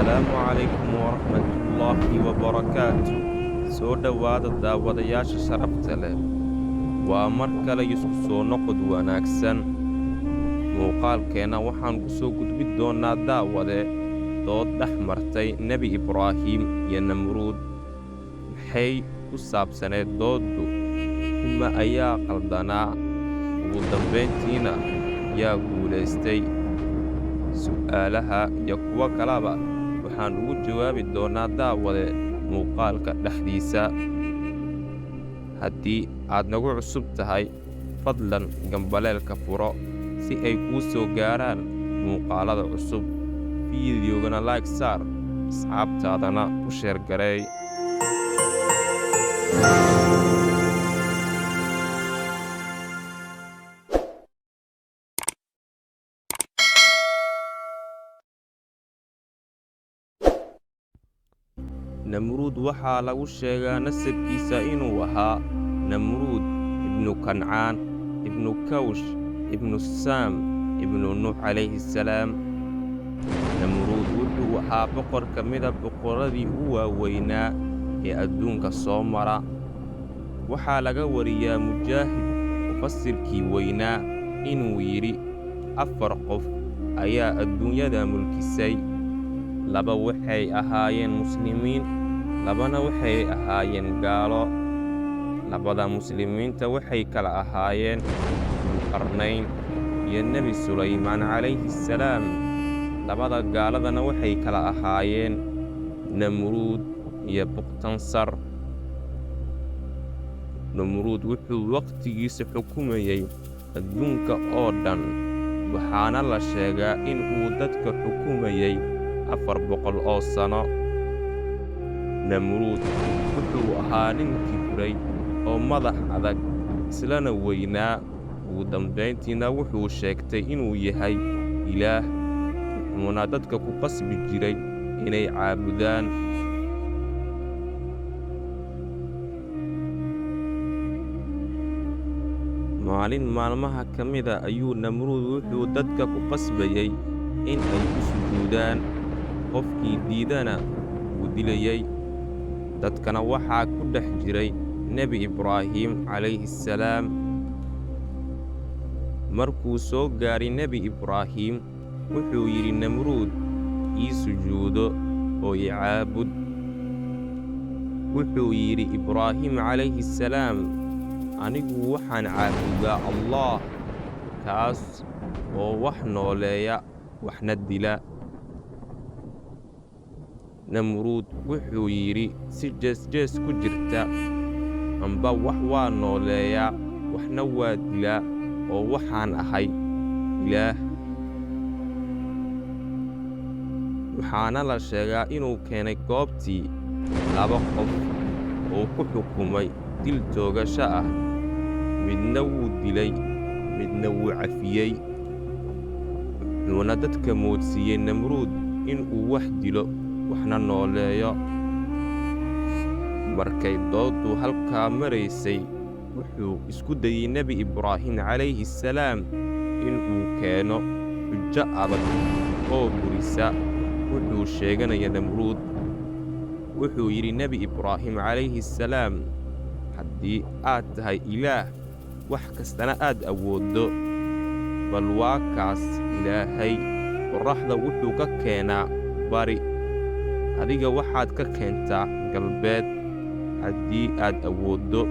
Assalaamu calaykum waraxmatullaahi wabarakaatu. Soo dhowaada daawadayaasha sharafta leh. Waa mar kale isku soo noqod wanaagsan. Muuqaalkeenna waxaan ku soo gudbin doonnaa, daawade, dood dhex martay Nebi Ibraahim iyo Namruud. Maxay ku saabsaneed dooddu? Kuma ayaa qaldanaa? Ugu dambayntiina yaa guulaystay? Su'aalaha iyo kuwo kaleba waxaan ugu jawaabi doonnaa, daawade, muuqaalka dhexdiisa. Haddii aad nagu cusub tahay, fadlan gambaleelka furo si ay kuu soo gaaraan muuqaalada cusub. Fiidiyowgana like saar, asxaabtaadana u share gareey. Namruud waxaa lagu sheegaa nasabkiisa inuu ahaa Namruud ibnu Kancaan ibnu Kawsh ibnu Saam ibnu Nuux calayhi salaam. Namruud wuxuu ahaa boqor ka mida boqorradii ugu waaweynaa ee adduunka soo mara. Waxaa laga wariyaa Mujaahid, mufasirkii weynaa, inuu yidhi: afar qof ayaa adduunyada mulkisay. Laba waxay ahaayeen muslimiin, labana waxay ahaayeen gaalo. Labada muslimiinta waxay kala ahaayeen Dulqarnayn iyo Nebi Sulaymaan calayhi salaam. Labada gaaladana waxay kala ahaayeen Namruud iyo Bukhtansar. Namruud wuxuu wakhtigiisa xukumayey adduunka oo dhan, waxaana la sheegaa in uu dadka xukumayey 400 oo sano. Namruud wuxuu ahaa nin kibray oo madax adag, islana weynaa. Ugu dambayntiina wuxuu sheegtay inuu yahay ilaah, wuxuuna dadka ku qasbi jiray inay caabudaan. Maalin maalmaha ka mida ayuu Namruud wuxuu dadka ku qasbayey in ay u sujuudaan, qofkii diidana wuu dilayey. Dadkana waxaa ku dhex jiray Nebi Ibraahim calayhi salaam. Markuu soo gaaray Nebi Ibraahim, wuxuu yidhi Namruud: ii sujuudo oo i caabud. Wuxuu yidhi Ibraahim calayhi salaam: anigu waxaan caabudaa Allaah, kaas oo wax nooleeya waxna dila. Namruud wuxuu yidhi si jees-jees ku jirta: amba wax waa nooleeyaa, waxna waa dilaa, oo waxaan ahay ilaah. Waxaana la sheegaa inuu keenay goobtii laba qof oo ku xukumay dil toogasho ah. Midna wuu dilay, midna wuu cafiyey. Wuxuuna dadka moodsiiyey Namruud inuu wax dilo waxna nooleeyo. Markay dooddu halkaa maraysay, wuxuu isku dayey Nebi Ibraahim calayhi salaam inuu keeno xujo adag oo burisa wuxuu sheeganaya Namruud. Wuxuu yidhi Nebi Ibraahim calayhi salaam: haddii aad tahay ilaah, wax kastana aad awooddo, bal waa kaas Ilaahay qorraxda wuxuu ka keenaa bari, adiga waxaad ka keentaa galbeed. Haddii aad awooddo,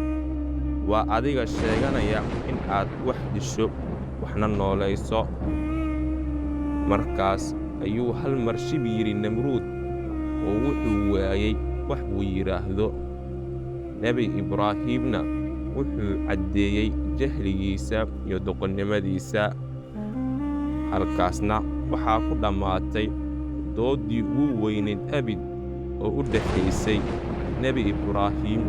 waa adiga sheeganaya in aad wax disho waxna noolayso. Markaas ayuu hal mar shib yidhi Namruud, oo wuxuu waayey wax uu yidhaahdo. Nebi Ibraahimna wuxuu caddeeyey jahligiisa iyo doqonnimadiisa. Halkaasna waxaa ku dhammaatay dooddii ugu weynayd abid oo u dhexaysay Nebi Ibraahim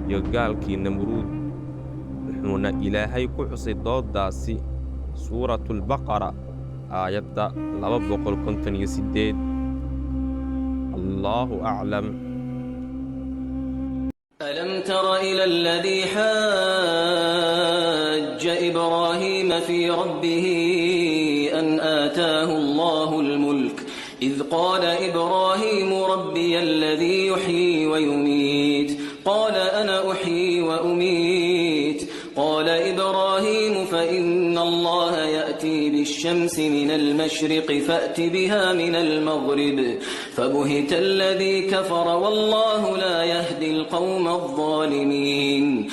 iyo gaalkii Namruud. Wuxuuna Ilaahay ku xusay dooddaasi Suuratulbaqara aayadda 258. Allaahu aclam. ألم تر إلى الذي حاج إبراهيم في ربه أن آتاه الله الملك إذ قال إبراهيم ربي الذي يحيي ويميت قال أنا أحيي وأميت قال إبراهيم فإن الله يأتي بالشمس من المشرق فأت بها من المغرب فبهت الذي كفر والله لا يهدي القوم الظالمين.